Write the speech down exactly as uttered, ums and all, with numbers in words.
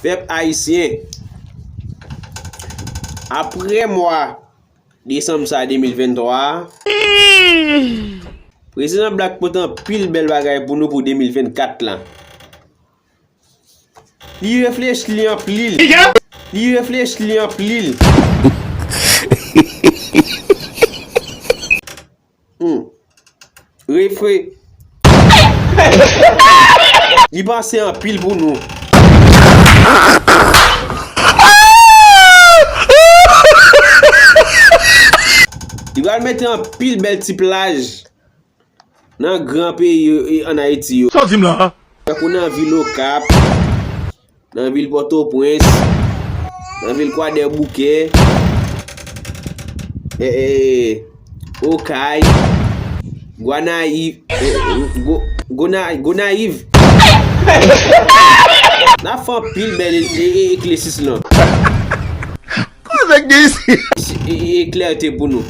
Pèp ayisyen, apre mwa desanm sa de mil venntwa a, Prezidan Black pote anpil bèl bagay pou nou pou de mil vennkat la. Li reflechi, li anpil. Li reflechi, li anpil. Hmm. Refre. Li panse anpil pou nou. Li pral mete anpil bèl ti plaj nan gran peyi yo, e, ann Ayiti yo. Sa w di m la a? Tankou nan vil Okap, nan vil Pòtoprens, nan vil Kwadèboukè, e, e, Okay, Gwanayiv, e, e, Go-, Gona-, Gonayiv. N ap fè anpil bèl e, e, e, eklèsisman. Koze k gen isi? E, e, eklète pou nou.